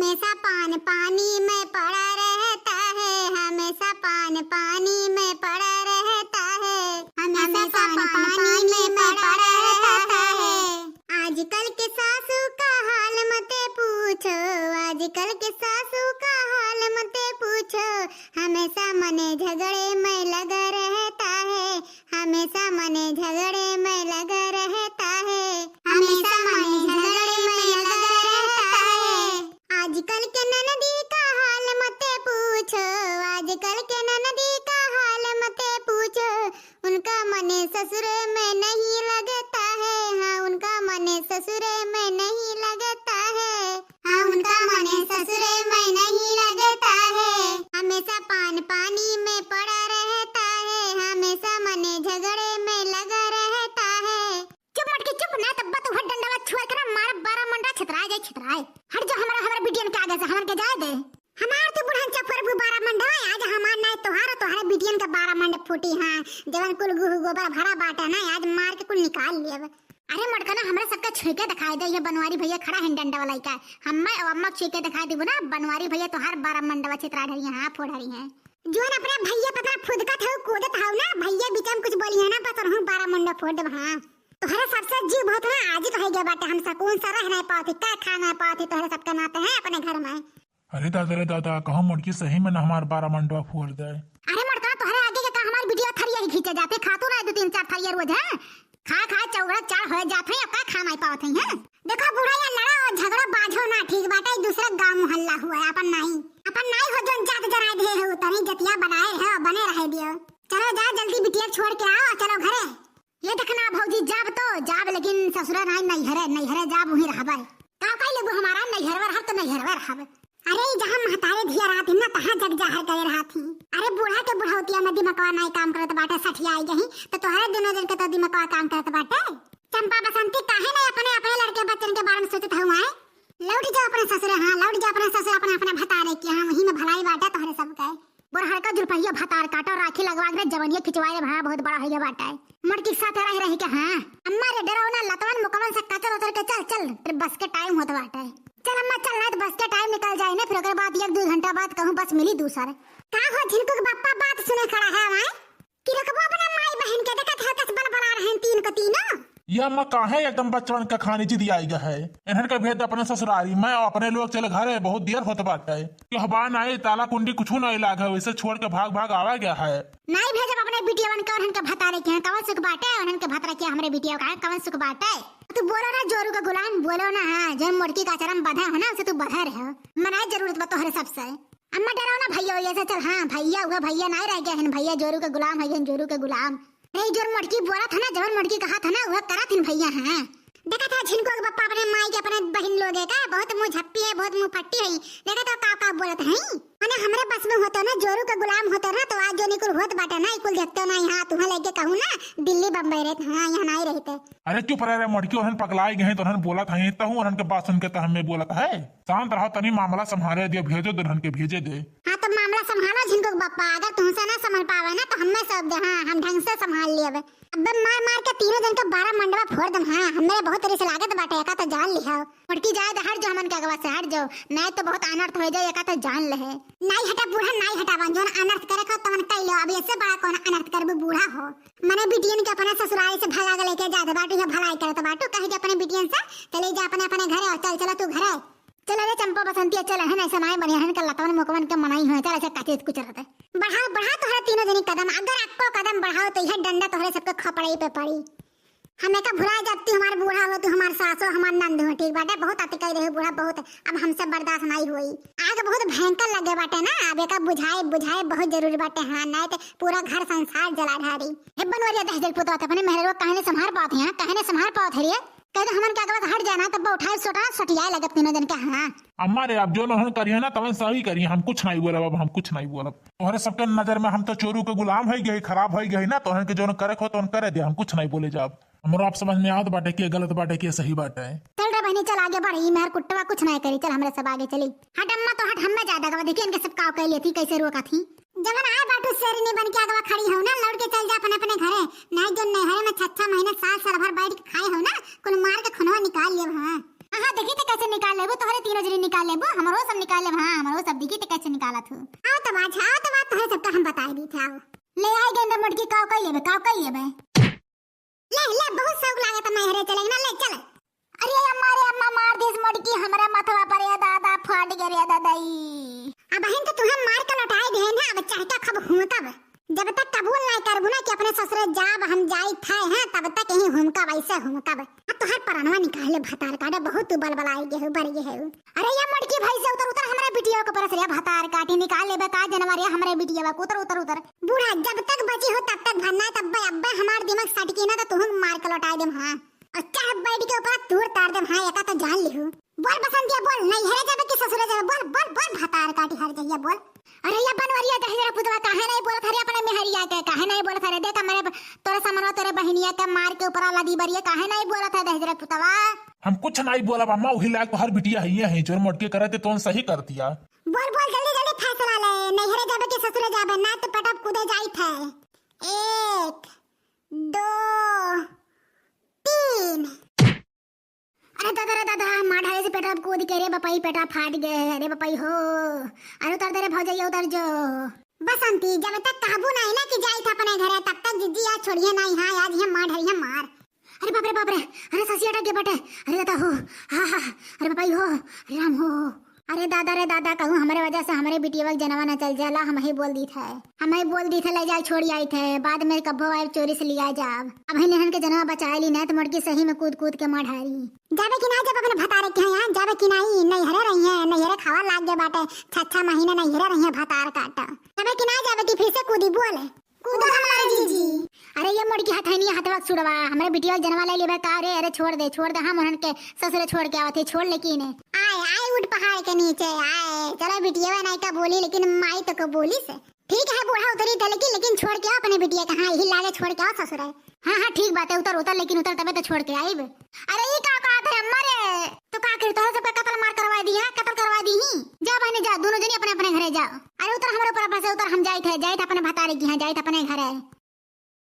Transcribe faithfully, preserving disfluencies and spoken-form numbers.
हमेशा पान पानी में पड़ा रहता है, हमेशा पान पानी में पड़ा रहता है, हमेशा पान पानी में पड़ा रहता है। आजकल के सासू का हाल मते पूछो, आजकल के सासू का हाल मते पूछो, हमेशा मने झगड़े में लगा रहता है, हमेशा मने झगड़े में लगा रहता है, हमेशा मने झगड़े में लगा रहता है। आजकल के ननदी का हाल मते पूछो, आजकल के ननदी का हाल मते पूछो, उनका मने ससुरे में नहीं लगता है, हाँ, उनका मने ससुरे में नहीं लगता है, हाँ, उनका मने ससुरे में नहीं लगता है। हमेशा पान पानी में पड़ा रहता है, हमेशा मने झगड़े में लगा रहता है। चुप मोटकी चुप, ना तब्बा तू हट डंडवा छोड़ के ना मारा बारह मंडवा छितराए जाए छितराए। हट जो हमारा, हमारे बिटियन के आगे से, हमन के जाए दे। हमार तो बुढ़न चफरबू बारह मंडवा, आज हमार ना तोहार, तोहरे बिटियन के बारह मंड फूटी, हाँ, जवन कुल गुह गोबर भरा बाटे ना, आज मार के कुल निकाल लेब। अरे मोटका ना, हमरे सबके छुई के दिखाई दे, ये बनवारी भैया खड़ा है डंडवा लइका, हम्मे और अम्मा छुई के दिखाई देबू ना, बनवारी भैया तोहार बारह मंडवा छितरा ढरी है, हाँ, फोड़ ढरी है। जोन अपने भैया पतना फुदकत हऊ, कूदत हऊ ना, भैया बीच में कुछ बोली है ना, बस रहूं बारह मुंडा फोड़ देब, हाँ। तोहरे सबसे जीव बहुत ना, आज तो है गया बाटे, हम सकून से रह नहीं पावत ही, का खा नहीं पावत ही, तोहरे सबके नाते हैं अपने घर में। अरे दादा रे दादा, कहूँ मोटकी सही में ना हमार बारह मंडवा फोड़ दे। अरे मोटका, तोहरे आगे के का हमार बिटिया थरिया ही खींचे जाते, खातू ना दो तीन चार थरिया रोज है। खा खा चौगड़ा चार हो जात है, अब का खा नहीं पावत है, हैं? देखो बूढ़ा, ये लड़ा और झगड़ा बाझो ना ठीक बाटे, दूसरे गांव मोहल्ला हुआ है, अपन नाई, अपन नाई हो जोन जात जराए दे हो, तनी जतिया बनाए रहे और बने रहे दियो। चलो जा जल्दी बिटिया छोड़ के आओ, चलो घरे। ये देखना भौजी, जाब तो जाब, लेकिन ससुरा नाई नैहरे, नैहरे जाब वहीं रहबे। का कह लेबू हमारा नैहरवा रहब तो नैहरवा रहब। अरे, ई जहाँ महतारे धिया रहत ही ना, तहाँ जग जाहर करे रहत ही। अरे, बूढ़ा के बुढ़ौतिया में दिमकवा नाई काम करत बाटे, सठिया आई गही, तो तोहरे दुनो जन के तो दिमकवा काम करत बाटे। चंपा बसंती, काहे नहीं अपने, अपने लड़के बच्चन के बारे में सोचत हऊ आए? लौट जाओ अपने ससुरे, हाँ, लौट जाओ अपने ससुरे, अपने, अपने भतारे के, हाँ, वही में भलाई बाटे तोहरे सबके। बरहर का जुल्फहिया भतार काटो, राखी लगवा के जवनिया खिंचवाए रे, हाँ, बहुत बड़ा हो गया बाटे। मड़की के साथ रह रही के, हाँ। अम्मा रे, डरो ना, लतवन मुकवन से कचर उचर के चल, चल, तेरे बस के टाइम होत बाटे। चल अम्मा चल, नहीं तो बस के टाइम निकल जाए ना, फिर ओकर बाद एक दो घंटा बाद कहूँ बस मिली दूसर। का हो झिनकू के बप्पा, बात सुने खड़ा है वहाँ? कि रखबो अपना माई बहन के, देखत है कस बलबला रहन तीन को तीनों। ये अम्मा काहे एकदम बचवन का खानी जिद आई गया है? इन्हन का भेज दे अपने ससुरारी में, अपने लोग चले घरे, बहुत देर होत बाटे। कहबा नहीं, ताला कुंडी कुछ नहीं लाग है, वैसे छोड़ के भाग भाग आवा गया है। नहीं भेजब अपने बिटियावन के, उन्हन के भतारे के यहाँ कवन सुख बाटे, उन्हन के भतारे के हमरे बिटिया का कवन सुख बाटे? तू बोलो ना जोरू का गुलाम, बोलो ना, हाँ, जौन मोटकी का चरम बधा है ना, उसे तू बधा रहे हो। मनाए जरूरत बा तोहरे सबसे। अम्मा डराओ ना भैया, ये से चल, हाँ, भैया हुआ, भैया नहीं रह गया है, भैया जोरू का गुलाम है, जोरू का गुलाम। अरे जोन मोटकी बोलत है ना, जौन मोटकी कहत है ना, वह करत हिन भैया, हाँ। देखत है झिनको के बप्पा अपने माई के, अपने बहिन लोगे का, बहुत मुँह झप्पी है, बहुत मुँह फट्टी है। देखत हो का, का बोलत है। माने हमरे बस में होतो ना, जोरू के गुलाम होतो ना, तो आज जो निकुल होत बाटे ना, इकुल देखते ना, यहाँ तुहाँ लेके कहूँ ना, दिल्ली बम्बई रहत, हाँ, यहाँ नहीं रहते। अरे चुप रह रे मोटकी, ओहन पगलाई गए तो ओहन बोलत है, तहूँ ओहन के बात सुन के तो हमें बोलत है। शांत रहो, तनी मामला संभाले दे, भेजो दुल्हन के, भेजे दे। हाँ, तो मामला संभालो झिनको के बप्पा, अगर तुमसे ना संभल पावे ना, तो हमें सब दे, हाँ, हम ढंग से संभाल लेबे। अबे मार मार के तीनों जन के बारह मंडवा फोड़ दम। हाँ, हमरे बहुत रिस लागत बाटे, एका तो जान लिहो। मोटकी जाए दे, हट जो हमन के अगवा से, हट जो, नहीं तो बहुत अनर्थ हो जाए, एका तो जान ले है। नहीं हटा बूढ़ा, नहीं हटावा, जोन अनर्थ करे को तमन कई लो, अब इससे बड़ा कौन अनर्थ करबू बूढ़ा हो। मने बिटियन के अपने ससुराल से भगा के लेके जात बाटू, या भलाई करत बाटू, कहे जे अपने बिटियन से चले जा अपने, अपने घरे, और चल, चलो तू घरे। चल रे चंपा बसंतिया, चल, है ना, ऐसा नाय बनिया, है ना, लतवन मुकवन के मनाई हुए, चल, ऐसे काचे कुछ रहते। बढ़ाओ, बढ़ाओ तोहरे तीनों जनी कदम, अगर अक्को कदम बढ़ाओ तो यह डंडा तोहरे सबके खपड़े पे पड़ी। हमें का भुला जाती, हमार बूढ़ा हो, तू हमार सास हो, हमार नंद हो, ठीक बाटे, बहुत अति कह रहे हो बूढ़ा, बहुत, अब हमसे बर्दाश्त नहीं हुई। आग बहुत भयंकर लगे बाटे ना, अब एका बुझाए, बुझाए बहुत जरूरी बाटे, हाँ, नहीं तो पूरा घर संसार जला ढारी। हे बनवरिया दह जल पुतवा, अपने मेहरवा कहने संभार पावत है, हाँ, कहने संभार पावत है रे। कह दे हमन के अगवा से हट जाना, तब उठाए सोटा सटियाए लगत तीनों जन के, हाँ। अम्मा रे, अब जोन ओहन करिए ना, तवन सही करिए, हम कुछ नहीं बोलब, अब हम कुछ नहीं बोलब। तोहरे सबके नजर में हम तो चोरू के गुलाम हो गए, खराब हो गए ना, तोहन के जोन करे को, तोहन करे दे, हम कुछ नहीं बोले जाब। हमरो आप समझ में आवत बाटे के गलत बाटे, के सही बाटे। चल रे बहनी, चल आगे बढ़, ई मेहर कुट्टवा कुछ नहीं करी, चल हमरे सब आगे चली। हट अम्मा, तो हट, हमें ज्यादा गवा, देखिए इनके सब काव कह लेती, कैसे रोका थी। जवन आए बाटू शेरनी बन के अगवा खड़ी हो ना, लौट के चल जा अपने, अपने घरे। नहीं जो नैहरे में छह, छह महीने, साल, साल भर बैठ के खाए हो ना, कुल मार के खुनवा निकाल लेब, हाँ। हाँ, हाँ, देखी तो कैसे निकाल लेबू, तोहरे तीनों जनी निकाल लेबू, हमरो सब निकाल लेब, हाँ, हमरो सब देखी तो कैसे निकालत हूँ। आओ तब आज, आओ तब आज तोहरे सबका हम बताई दी थे, आओ। ले आई गेंदा मोटकी, काव कई लेबे, काव कई लेबे? ले, ले, बहुत शौक लागत है नैहरे चले ना, ले चल। अरे अम्मा, अरे अम्मा, मार देस मोटकी हमरे मथवा पर, ए दादा, फाट गए रे दादाई। अब बहन तो तुहे मार के लौटाए दे ना, अब चाहता खब हुआ तब। जब तक कबूल नहीं करबू ना कि अपने ससुरे जाब हम जाई थे, हैं, तब तक यहीं हुमकब, ऐसे हुमकब। अब तोहर परानवा निकाले भतार काटे, बहुत तू बलबलाई गे हो, बर गे हो। अरे ये मोटकी भैंस से उतर, उतर, हमरे बिटिया के परस रे भतार काटी, निकाल लेबे का जनवा रे हमरे बिटिया को, उतर, उतर, उतर। बूढ़ा जब तक बची हो तब तक भरना है, तब अब्बे हमार दिमाग सटकी ना तो तुहूँ मार के लौटाए देम, हाँ। और चाहे बैठ के ऊपर तूर तार देम, हाँ, एका तो जान लिहू। बोल बसंतिया, बोल, नैहरे जाबे कि ससुरे जाबे? बोल, बोल, बोल, भतार काटी हर जइया, बोल। अरे या बनवरिया दहिजरा पुतवा, काहे नहीं बोलत हरे अपने मेहरिया के? काहे नहीं बोलत हरे? देख हमरे ब-, तोरे समनवा, तोरे बहिनिया के मार के ऊपरा लदी बरिए, काहे नहीं बोलत है दहिजरा पुतवा? हम कुछ नहीं बोला बा, माँ, वही लायक तो हर बिटिया है, ये है, जोर मोटके करे ते तोन सही कर दिया। बोल, बोल, जल्दी, जल्दी फैसला ले, नैहरे जाबे कि ससुरे जाबे, ना तो पेटवा कूदे जाइत है। एक, दो, तीन। अरे दादा रे दादा, मार ढाले से पेटवा कूद के, रे बपई, पेटवा फाट गए, अरे बपई हो। अरे उतर दे रे भौजैया, उतर जो। बसंती, जब तक कहबू नहीं ना कि जाइत अपने घरे, तब तक जिज्जी आज छोड़िए नहीं, हाँ, आज ये मार ढालिए मार। अरे बाप रे बाप रे, अरे ससिया अटक गए बटे, अरे दादा हो, हाँ हाँ, अरे बपई हो, अरे राम हो। अरे दादा रे दादा, कहूँ हमरे वजह से हमरे बिटिया के जनवा न चल जाला, हम ही बोल दी थे, हम ही बोल दी थे, ले जाए छोड़ी आई थे, बाद में कब्बो आए चोरी से लिया जाब। अब ही नहन के जनवा बचाए ली ना, तो मोटकी सही में कूद कूद के मार ढारी। जाबे कि ना जब अपने भतारे के यहाँ, जाबे कि नहीं, नैहरे रही है, नैहरे खावा लाग गए बाटे, छह छह महीने नैहरे रही है भतार काटा। जाबे कि ना जाबे कि फिर से कूदी बोले। कूदा हमारे जीजी। अरे ये मोटकी हथैनी हथवा के सुड़वा, हमरे बिटिया के जनवा ले लेबे का रे? अरे छोड़ दे, छोड़ दे, हम उन्हन के ससुरे छोड़ के आवत है, छोड़ लेकिन। आए, आए उठ पहाड़ के नीचे, आए। चलो बिटिया नहीं का बोली, लेकिन माई तो को बोली से। ठीक है बूढ़ा उतरी थे, लेकिन, लेकिन छोड़ के आओ अपने बिटिया के, हाँ, यही लागे छोड़ के आओ ससुरे। हाँ, हाँ, ठीक बात है, उतर, उतर, लेकिन उतर तबे तो छोड़ के आइब। अरे ये का कहत है अम्मा रे? तो का करी, तोहरे सबका कत्ल मार करवा दी है, कत्ल करवा दी ही। जा बहने जा, दोनों जनी अपने अपने घरे जाओ। अरे उतर हमरे ऊपर से, उतर, हम जाइत है, जाइत अपने भतारे की, हाँ, जाइत अपने घरे।